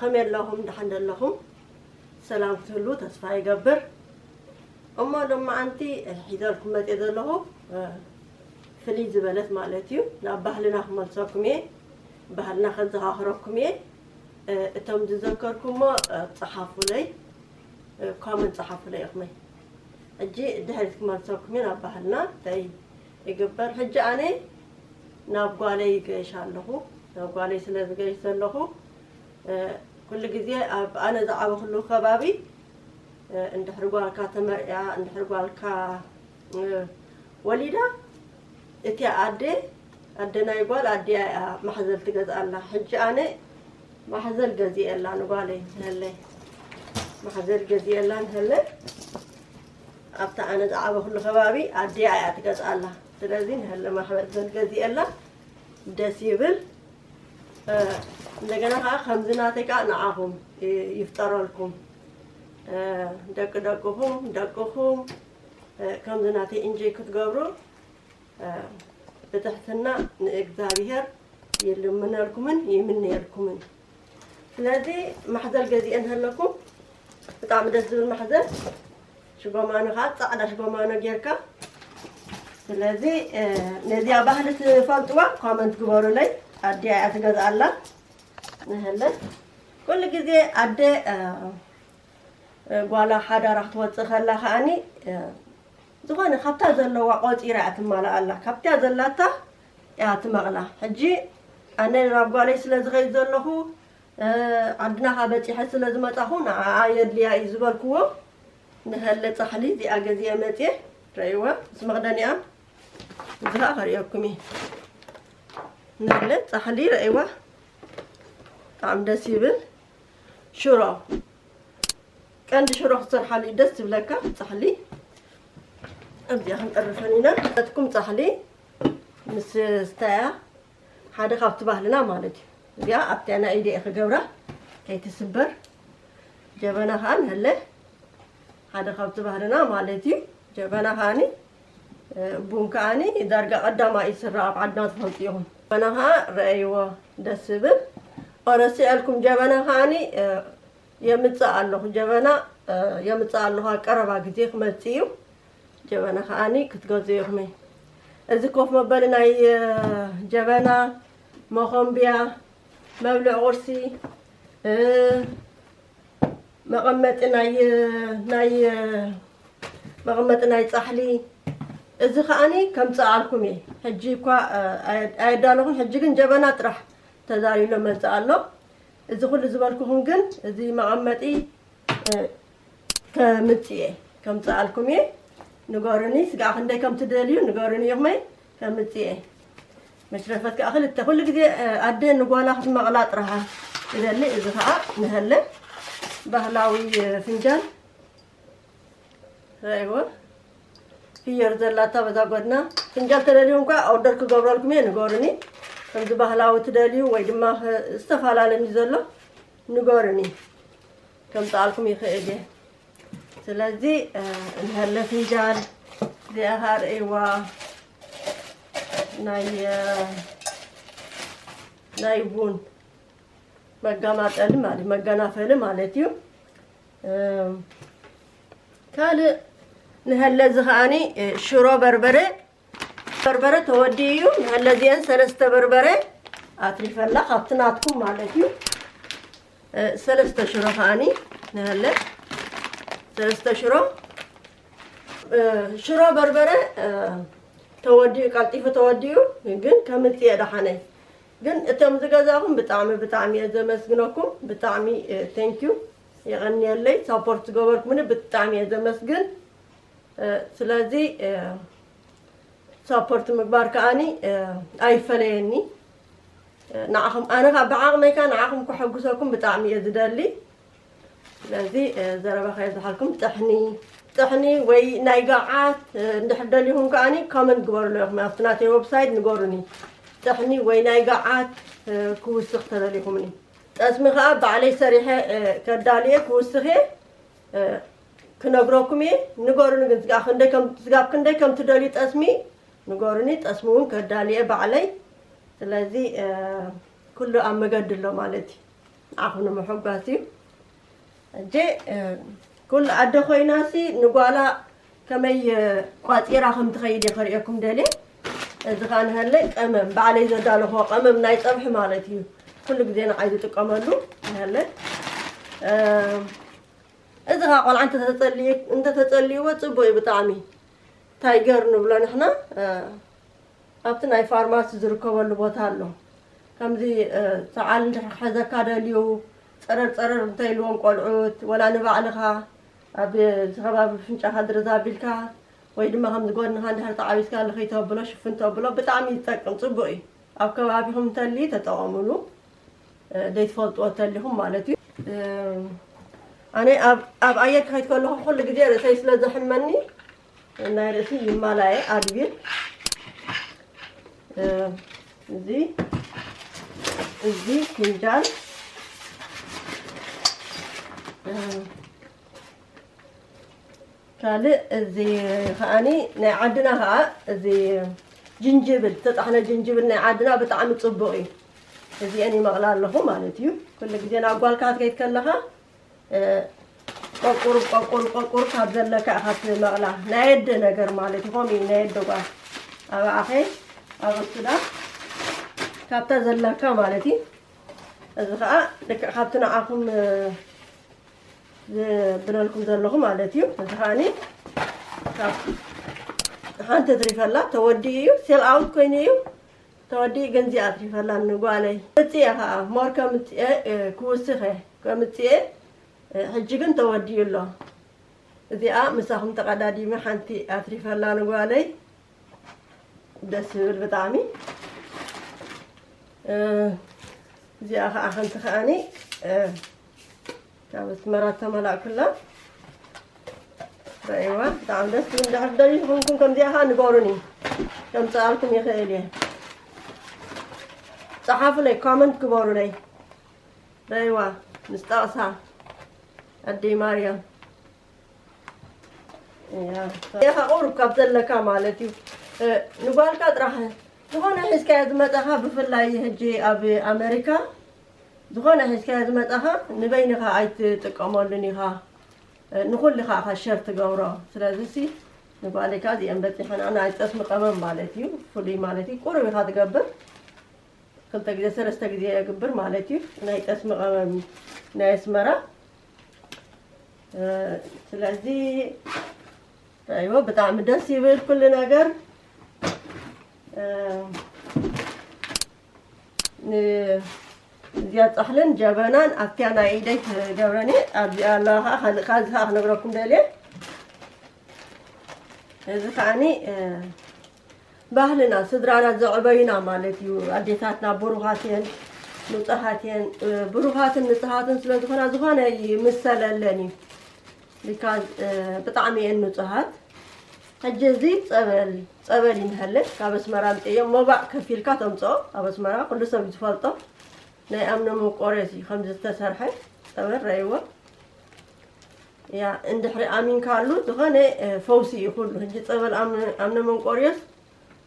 ከመይ ኣለኹም? ደሓን ዶ ኣለኹም? ሰላም ክትህሉ ተስፋ ይገብር። እሞ ሎማዓንቲ ሒዘልኩም መፅየ ዘለኹ ፍልይ ዝበለት ማለት እዩ። ናብ ባህልና ክመልሰኩም እየ፣ ባህልና ከዘኻኽረኩም እየ። እቶም ዝዘከርኩሞ ፀሓፉለይ፣ ኮመንት ፀሓፉለይ ኢኹመይ። ሕጂ ድሕሪት ክመልሰኩም እየ ናብ ባህልና እንታይ ይግበር። ሕጂ ኣነ ናብ ጓለይ ይገይሽ ኣለኹ። ናብ ጓለይ ስለ ዝገይሽ ዘለኹ ኩሉ ግዜ ኣብ ኣነ ዝዓበኹሉ ከባቢ እንድሕር ጓልካ ተመርዕያ፣ እንድሕር ጓልካ ወሊዳ፣ እቲ ኣደ ኣደ ናይ ጓል ኣዲኣ እያ ማሕዘል ትገዝኣላ። ሕጂ ኣነ ማሕዘል ገዚኤላ ንጓለይ ንሀለይ፣ ማሕዘል ገዚኤላ ንሀለ ኣብታ ኣነ ዝዓበኹሉ ከባቢ ኣዲኣ እያ ትገዝኣላ። ስለዚ ንሀለ ማሕዘል ገዚኤላ ደስ ይብል። እንደገና ከዓ ከምዚ ናተይ ከዓ ንዓኹም ይፍጠረልኩም፣ ደቂ ደቅኹም ደቅኹም ከምዚ ናተይ እንጆይ ክትገብሩ ብትሕትና ንእግዚኣብሔር ይልምነልኩምን ይምነየልኩምን። ስለዚ ማሕዘል ገዚኤ እንሀለኩም ብጣዕሚ ደስ ዝብል ማሕዘል፣ ሽጎማኖ ከዓ ፃዕዳ ሽጎማኖ ጌርካ። ስለዚ ነዚኣ ባህሊ ትፈልጥዋ ኮመንት ግበሩለይ። ኣዲኣ እያ ትገዝኣላ ንሀለ ኩሉ ግዜ ኣደ ጓላ ሓዳራ ክትወፅእ ከላ ከዓኒ ዝኾነ ካብታ ዘለዋ ቆፂራ እያ ትማልኣላ። ካብታ ዘላታ እያ ትመቕላ። ሕጂ ኣነ ናብ ጓለይ ስለ ዝኸይድ ዘለኹ ዓድና ካብ በፂሐ ስለ ዝመፃኹ ንዓኣ የድልያ እዩ ዝበልክዎ። ንሀለ ፃሕሊ እዚኣ ገዚአ መፅየ። ረእይዋ ምስ መቕደኒኣ እዚ ከዓ ከርእየኩም እየ። ንሀለ ፃሕሊ ረእይዋ ብጣዕሚ ደስ ይብል። ሽሮ ቀንዲ ሽሮ ክትሰርሓሉ እዩ ደስ ዝብለካ። ፃሕሊ ኣብዚኣ ክንጠርፈን ኢና። ነትኩም ፃሕሊ ምስ ስታያ ሓደ ካብቲ ባህልና ማለት እዩ። እዚኣ ኣብቲያ ናይ ኢደ እየ ክገብራ ከይትስበር። ጀበና ከዓ ንሀለ ሓደ ካብቲ ባህልና ማለት እዩ። ጀበና ከዓኒ ቡን ከዓኒ ዳርጋ ቀዳማ እዩ ዝስራዕ ኣብ ዓድና ትፈልጡ ኢኹም። ጀበና ከዓ ረእይዎ ደስ ዝብል ኦረሲ ኣልኩም። ጀበና ከዓኒ የምፅእ ኣለኹ። ጀበና የምፅእ ኣለኹ። ኣብ ቀረባ ግዜ ክመፅእ እዩ። ጀበና ከዓኒ ክትገዝኡ ኢኹም። እዚ ኮፍ መበሊ ናይ ጀበና፣ መኾምብያ፣ መብልዕ ቁርሲ፣ መቐመጢ ናይ ናይ መቐመጢ ናይ ፃሕሊ፣ እዚ ከዓኒ ከምፅኣልኩም እየ። ሕጂ እኳ ኣየዳለኹን። ሕጂ ግን ጀበና ጥራሕ ተዛሪሎ መፅእ ኣሎ። እዚ ኩሉ ዝበልኩኹም ግን እዚ መቐመጢ ከምፅእ እየ፣ ከምፅኣልኩም እየ። ንገሩኒ፣ ስጋዕ ክንደይ ከም ትደልዩ ንገሩኒ ኢኹመይ፣ ከምፅእ እየ። መሽረፈት ከዓ ክልተ፣ ኩሉ ግዜ ኣደ ንጓላ ክትመቕላ ጥራሓ ትደሊ። እዚ ከዓ ንሀለ ባህላዊ ፍንጃል ረእይዎ ፍየር ዘላታ በዛ ጎድና። ፍንጃል ተደልዩ እንኳ ኦርደር ክገብረልኩም እየ፣ ንገሩኒ። ከምዚ ባህላዊ ትደልዩ ወይ ድማ ዝተፈላለኒ ዘሎ ንገሩኒ፣ ከምፅኣልኩም ይኽእል እየ። ስለዚ እንሀለ ፍንጃል እዚኣ ርእይዋ ናይ ናይ ቡን መጋማጠሊ ማለት መጋናፈሊ ማለት እዩ። ካልእ ንሀለ እዚ ከዓኒ ሽሮ በርበረ በርበረ ተወዲኡ እዩ። ንሀለ እዚአን ሰለስተ በርበረ ኣትሪፈላ ካብቲ ናትኩም ማለት እዩ። ሰለስተ ሽሮ ከዓኒ ንሀለ ሰለስተ ሽሮ ሽሮ በርበረ ተወዲኡ ቀልጢፉ ተወዲኡ ግን ከምፅእ እየ ደሓነይ። ግን እቶም ዝገዛኹም ብጣዕሚ ብጣዕሚ እየ ዘመስግነኩም። ብጣዕሚ thank you የቐንየለይ። ሳፖርት ዝገበርኩምኒ ብጣዕሚ እየ ዘመስግን። ስለዚ ሳፖርት ምግባር ከዓኒ ኣይፈለየኒ። ንዓኹም ኣነ ካብ ብዓቕመይ ከኣ ንዓኹም ከሐጉሰኩም ብጣዕሚ እየ ዝደሊ። ስለዚ ዘረባ ከየብዝሓልኩም ጥሕኒ ጥሕኒ ወይ ናይ ገዓት እንድሕር ደሊኹም ከዓኒ ኮመንት ግበሩለይ ኢኹም ኣብቲ ናተይ ዌብሳይት ንገሩኒ። ጥሕኒ ወይ ናይ ገዓት ክውስኽ ተደሊኹምኒ ጠስሚ ከኣ ባዕለይ ሰሪሐ ከዳልየ ክውስኽ እየ። ክነግረኩም እየ። ንገሩኒ ግን ስጋብ ክንደይ ከም ስጋብ ክንደይ ከም ትደልዩ ጠስሚ ንገሩኒ። ጠስሚ እውን ከዳልየ ባዕለይ። ስለዚ ኩሉ ኣብ መገዲ ኣሎ ማለት እዩ። ኣኹ ንምሕጓስ እዩ። እጂ ኩሉ ኣደ ኮይናሲ ንጓላ ከመይ ቋፂራ ከም ትኸይድ እየ ከርእየኩም ደልየ። እዚ ኸዓ ንሀለ ቀመም ባዕለይ ዘዳለኹዎ ቀመም ናይ ፀብሒ ማለት እዩ። ኩሉ ግዜ ንዓይ ዝጥቀመሉ ንሀለ እዚ ኸዓ ቆልዓ እንተተፀልይዎ ፅቡቅ እዩ ብጣዕሚ። ታይገር ንብሎ ንሕና ኣብቲ ናይ ፋርማሲ ዝርከበሉ ቦታ ኣሎ። ከምዚ ሰዓል እንድሕር ክሕዘካ ደልዩ ፀረር ፀረር እንተይልዎም ቆልዑት ወላ ንባዕልኻ ኣብ ከባቢ ፍንጫኻ ድርዝ ኣቢልካ ወይ ድማ ከምዚ ጎድንኻ እንድሕር ተዓቢስካ ከይተብሎ ሽፍን ተብሎ ብጣዕሚ ይጠቅም፣ ፅቡቅ እዩ። ኣብ ከባቢኹም እንተልዩ ተጠቐምሉ። ዘይትፈልጥዎ እንተሊኹም ማለት እዩ። ኣነ ኣብ ኣየር ክኸይድ ከለኹ ኩሉ ግዜ ርእሰይ ስለ ዘሕመኒ ናይ ርእሲ ይማላየ ኣድቢል እዚ እዚ ፍንጃል ካልእ እዚ ከዓኒ ናይ ዓድና ከዓ እዚ ጅንጅብል ዝተጣሕነ ጅንጅብል ናይ ዓድና ብጣዕሚ ፅቡቅ እዩ። እዚአን ይመቕላ ኣለኹ ማለት እዩ። ኩሉ ግዜ ናብ ጓልካ ክትከይድ ከለኻ ቆቁር ቆቁር ቆቁር ካብ ዘለካ ኢኻ ትመቕላ። ናይ ኣደ ነገር ማለት እዩ። ከምኡ እዩ ናይ ኣደ ጓል ኣብ ኣኸይ ኣብ ሱዳን ካብታ ዘለካ ማለት እዩ። እዚ ከዓ ልክዕ ካብቲ ንዓኹም ዝብለልኩም ዘለኹ ማለት እዩ። እዚ ከዓኒ ሓንቲ ትሪፈላ ተወዲኡ እዩ፣ ሴል ኣውት ኮይኑ እዩ ተወዲኡ። ግን እዚኣ ትሪፈላ ንጓለይ ምፅኤ ከዓ ሞር ከምፅኤ ክውስኸ ከምፅኤ ሕጂ ግን ተወዲኡ ኣሎ። እዚኣ ምሳኹም ተቐዳዲመ ሓንቲ ኣትሪፈላ ንጓለይ። ደስ ዝብል ብጣዕሚ። እዚኣ ከዓ ሓንቲ ከዓኒ ካብ ኣስመራ ተመላእኩላ። ረእይዋ ብጣዕሚ ደስ ዝብል። እንድሕር ደልዩ ዝኾንኩም ከምዚኣ ከዓ ንገሩኒ፣ ከምፅኣልኩም ይኽእል እየ። ፀሓፉለይ፣ ኮመንት ግበሩለይ። ረእይዋ ምስ ጠቕሳ ኣደይ ማርያም ኢኻ ቁሩብ ካብ ዘለካ ማለት እዩ። ንጓልካ ጥራሕ ዝኾነ ሒዝካዮ ዝመፃኻ፣ ብፍላይ ሕጂ ኣብ ኣሜሪካ ዝኾነ ሒዝካዮ ዝመፃኻ ንበይንኻ ኣይትጥቀመሉን ኢኻ፣ ንኹልኻ ኢኻ ሸር ትገብሮ። ስለዚ ሲ ንጓለይካ እዚአን በፂሐን ናይ ጠስሚ ቀመም ማለት እዩ፣ ፍሉይ ማለት እዩ። ቁሩብ ኢኻ ትገብር ክልተ ግዜ ሰለስተ ግዜ የግብር ማለት እዩ። ናይ ጠስሚ ቀመም ናይ ኣስመራ። ስለዚ ረእይዎ ብጣዕሚ ደስ ይብል ኩሉ ነገር። እዚኣ ፃሕልን ጀበናን ኣብቲያ ናይ ኢደይ ትገብረኒ ኣብዚኣ ኣለዋ ከዓ ካልእ ካዚ ከዓ ክነግረኩም ደልየ። እዚ ከዓኒ ባህልና ስድራና ዘዕበዩና ማለት እዩ። ኣዴታትና ብሩኻት እየን፣ ንፁሃት እየን። ብሩኻትን ንፁሃትን ስለ ዝኾና ዝኾነ ይምሰለለን እዩ። ቢካዝ ብጣዕሚ እየን ንፁሃት። ሕጂ እዚ ፀበል ፀበል ይንሀልን ካብ ኣስመራ ኣምፅእዮ ሞባእ ከፊልካ ተምፅኦ። ኣብ ኣስመራ ኩሉ ሰብ ዝፈልጦ ናይ ኣምነ መቆርዮስ እዩ ከምዚ ዝተሰርሐ ፀበል ረእይዎ። ያ እንድሕሪ ኣሚንካሉ ዝኾነ ፈውሲ እዩ ኩሉ። ሕጂ ፀበል ኣምነ መንቆርዮስ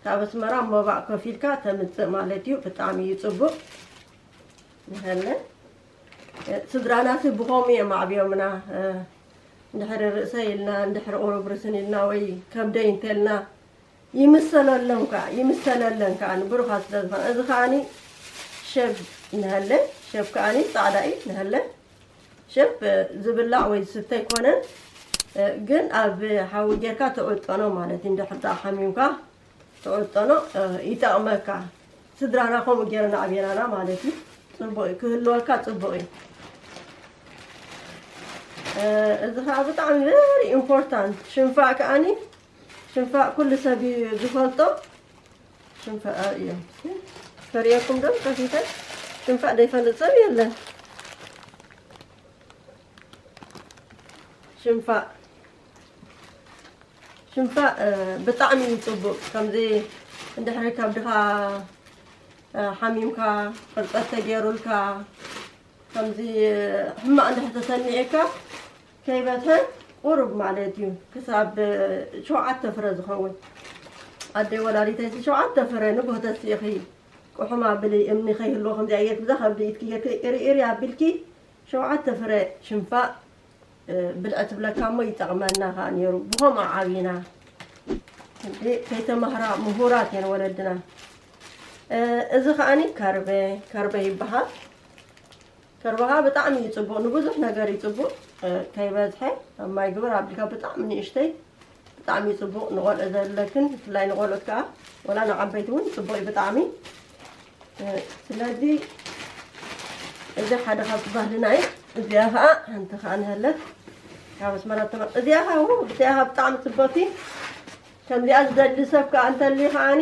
ካብ ኣስመራ ሞባእ ከፊልካ ተምፅእ ማለት እዩ። ብጣዕሚ እዩ ፅቡቅ። ንኸለ ስድራናሲ ብኸምኡ እዮም ኣዕብዮምና። እንድሕሪ ርእሰይ ኢልና እንድሕሪ ቁሩብ ርስን ኢልና ወይ ከብደይ እንተልና ይምሰለሎም ከዓ ይምሰለለን ከዓ ንብሩኻት ስለ ዝኾነ እዚ ከዓኒ ሸብ ንሀለ ሸብ ከዓኒ ፃዕዳ እዩ ንሀለ ሸብ ዝብላዕ ወይ ዝስተ ኣይኮነን። ግን ኣብ ሓዊ ጌርካ ትዕጠኖ ማለት እዩ። እንድሕር ደኣ ሓሚምካ ትዕጠኖ ይጠቕመካ። ስድራና ከምኡ ጌርና ኣዕቢናና ማለት እዩ። ፅቡቅ እዩ ክህልወካ ፅቡቅ እዩ። እዚ ከዓ ብጣዕሚ very important ሽንፋዕ ከዓኒ ሽንፋዕ ኩሉ ሰብ እዩ ዝፈልጦ። ሽንፋዕ እዮም ከርእየኩም ዶ ከፊተ ሽንፋዕ ዘይፈልጥ ሰብ የለን። ሽንፋዕ ሽንፋዕ ብጣዕሚ እዩ ፅቡቅ። ከምዚ እንድሕሪ ከብድኻ ሓሚምካ ቅርፀት ተገይሩልካ ከምዚ ሕማቅ እንድሕር ተሰሚዕካ ከይበትሐ ቁሩብ ማለት እዩ ክሳብ ሸውዓተ ፍረ ዝኸውን ኣደይ ወላዲተይ ሸውዓተ ፍረ ንግሆ ተሲእኺ ቁሑም ኣብሊ እምኒ ከይህልዎ ከምዚኣ ጌርኪ ብዛ ከብዲ ኢድኪ ጌርኪ እሪ እሪ ኣቢልኪ ሸውዓተ ፍረ ሽንፋእ ብልዒ ትብለካ እሞ ይጠቕመና ከኣ ነይሩ። ብኸምኡ ዓብና። እንዲ ከይተማህራ ምሁራት እየን ወለድና። እዚ ከኣኒ ከርበ፣ ከርበ ይበሃል። ከርበ ከኣ ብጣዕሚ እዩ ጽቡቕ፣ ንብዙሕ ነገር እዩ ጽቡቕ። ከይበዝሐ ኣብ ማይ ግብር ኣቢልካ ብጣዕሚ ንእሽተይ ብጣዕሚ ጽቡቕ ንቖልዑ ዘለክን፣ ብፍላይ ንቖልዑት ከኣ፣ ወላ ንዓበይቲ እውን ጽቡቕ እዩ ብጣዕሚ። እ፣ ስለዚ እዚ ሓደ ካብ ባህልና እዩ። እዚኣ ከኣ ሓንቲ ከኣ ንሃለት ካብ ኣስመራ ተመ-፣ እዚኣ ከኣ፣ ው፣ እዚኣ ከኣ ብጣዕሚ ጽብቕቲ። ከምዚኣ ዝደሊ ሰብ ከኣ እንተልዩ ከኣኒ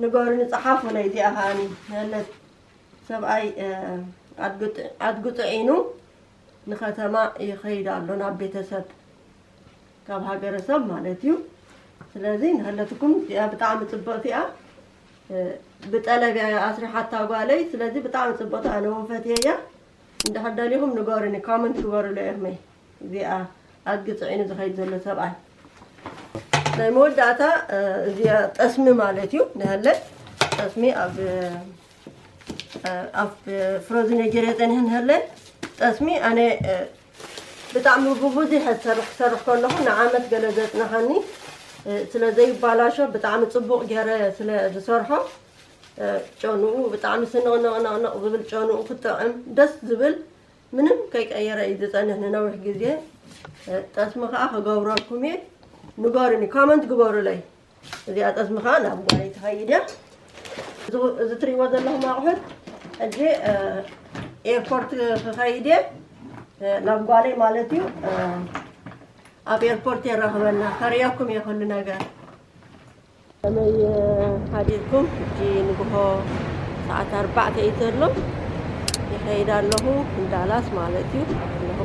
ንገሩኒ፣ ጸሓፉለይ። እዚኣ ከኣኒ ንሃለት ሰብኣይ፣ እ፣ ኣድጉ ጥ-፣ ኣድጉ ጥዒኑ ንኸተማ ይኸይድ ኣሎ፣ ናብ ቤተሰብ፣ ካብ ሃገረሰብ ማለት እዩ። ስለዚ ንሃለትኩም እዚኣ ብጣዕሚ ጽብቕቲ እያ። እ፣ ብጠለብ እያ ኣስሪሓታ ጓለይ። ስለዚ ብጣዕሚ ጽብቕቲ እያ፣ ኣነ እውን ፈትየያ። እንድሕር ደሊኹም ንገሩኒ፣ ኮመንት ግበሩለይ ኢኹመይ። እዚኣ ኣድጊ ጽዒኑ ዝኸይድ ዘሎ ሰብኣይ። ናይ መወዳእታ፣ እ፣ እዚኣ ጠስሚ ማለት እዩ። ንሃለ ጠስሚ ኣብ ኣብ ፍሮዝን ጌረ ጸኒሐ ንሀለ ጠስሚ ኣነ፣ እ፣ ብጣዕሚ ብብዙሕ ዝሰርሕ ክሰርሕ ከለኹ ንዓመት ገለ ዘጽንሐኒ፣ እ፣ ስለ ዘይባላሾ ብጣዕሚ ጽቡቕ ጌረ ስለ ዝሰርሖ፣ እ፣ ጨንኡ ብጣዕሚ ስንቕንቕንቕንቕ ዝብል ጨንኡ ክጥዕም ደስ ዝብል ምንም ከይቀየረ እዩ ዝጸንሕ ንነዊሕ ግዜ። እ፣ ጠስሚ ከኣ ክገብረልኩም እየ። ንገሩኒ፣ ኮመንት ግበሩለይ። እዚኣ ጠስሚ ከኣ ናብ ጓለይ ትኸይድ እያ። እዚ፣ እዚ ትርእይዎ ዘለኹም ኣቑሑት ሕጂ፣ እ፣ ኤርፖርት ክኸይድ እየ፣ እ፣ ናብ ጓለይ ማለት እዩ። እ፣ ኣብ ኤርፖርት የራኽበና፣ ከርእየኩም እየ ኩሉ ነገር። ከመይ፣ እ፣ ሓዲርኩም? ሕጂ ንግሆ ሰዓት ኣርባዕተ እዩ ዘሎ። ይኸይድ ኣለኹ፣ ንዳላስ ማለት እዩ ኣለኹ።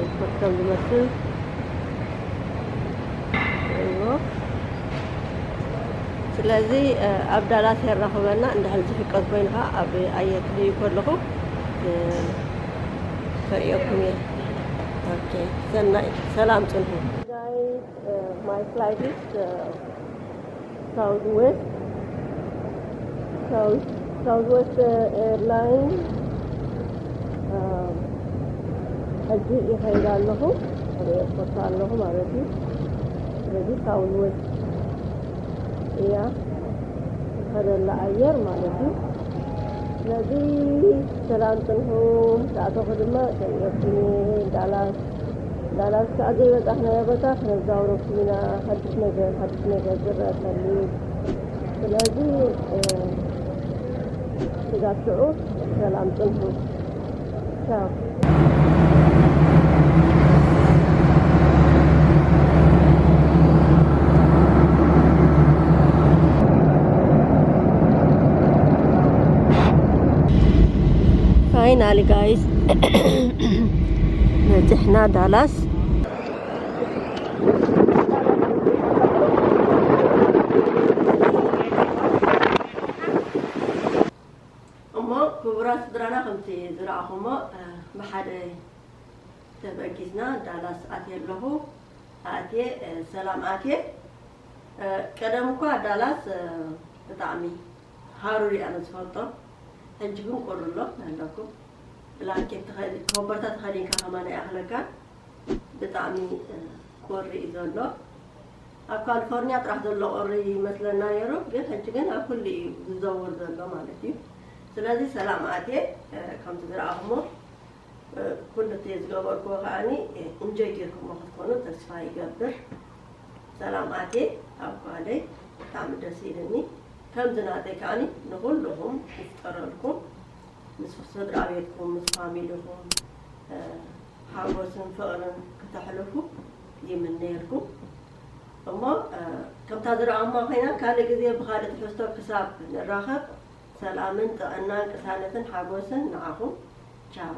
ኤርፖርት ከም ዝመስል እዎ። ስለዚ፣ እ፣ ኣብ ዳላስ የራኽበና። እንድሕር ዝፍቀድ ኮይኑ ኸዓ ኣብ ኣየር ክድይብ ከለኹ፣ እ፣ ከርእየኩም እየ። ኦኬ፣ ሰናይ፣ ሰላም ጽንሑ። Guys, uh, my flight is, uh, Southwest, South, Southwest, uh, Airline. Um, ሕጂ ይኸይድ ኣለኹ፣ ኣብ ኤርፖርት ኣለኹ ማለት እዩ። ስለዚ ሳውዝ ዌስት እያ ዝኸደላ ኣየር ማለት እዩ። ስለዚ ሰላም ጽንሑ፣ ምስ ኣተኹ ድማ ከርእየኩም እየ ዳላስ። ዳላስ ከኣ ዘይበጻሕናዮ ቦታ ክነዛውረኩም ኢና። ሓድሽ ነገር፣ ሓድሽ ነገር ዝረአ ከሎ። ስለዚ፣ እ፣ ስጋብ ሽዑ ሰላም ጽንሑ። ቻው። ፋይናሊ ጋይስ፣ በጺሕና ዳላስ። እሞ ክቡራት ስድራና፣ ከምቲ ዝረኣኹሞ፣ እ፣ ብሓደ ተበጊስና ዳላስ ኣትየ ኣለኹ። ኣትየ፣ እ፣ ሰላም ኣትየ። እ፣ ቀደም እኳ ዳላስ፣ እ፣ ብጣዕሚ ሃሩር እየ ኣነ ዝፈልጦ። ሕጂ ግን ቁሪ ኣሎ ኣለኩም። ብላንኬት ተኸዲ-፣ ኮበርታ ተኸዲንካ ከማን ኣይኣኽለካን። ብጣዕሚ፣ እ፣ ቁሪ እዩ ዘሎ። ኣብ ካሊፎርኒያ ጥራሕ ዘሎ ቁሪ ይመስለና ነይሩ፣ ግን ሕጂ ግን ኣብ ኩሉ እዩ ዝዘውር ዘሎ ማለት እዩ። ስለዚ ሰላም ኣትየ፣ እ፣ ከምቲ ዝረኣኹሞ፣ እ፣ ኩሉ እቲ ዝገበርክዎ ከኣኒ፣ እ፣ ኢንጆይ ጌርኩሞ ክትኮኑ ተስፋ ይገብር። ሰላም ኣትየ ኣብ ጓለይ፣ ብጣዕሚ ደስ ኢሉኒ። ከምዚ ናተይ ከኣኒ ንኹልኹም ይፍጠረልኩም፣ ምስ ስድራ ቤትኩም፣ ምስ ፋሚልኹም፣ እ፣ ሓጎስን ፍቕርን ክተሕልፉ ይምነየልኩም። እሞ፣ እ፣ ከምታ ዝረኣኹማ ኮይና፣ ካልእ ግዜ ብኻልእ ትሕዝቶ ክሳብ ንራኸብ፣ ሰላምን ጥዕናን ቅሳነትን ሓጎስን ንዓኹም። ቻው።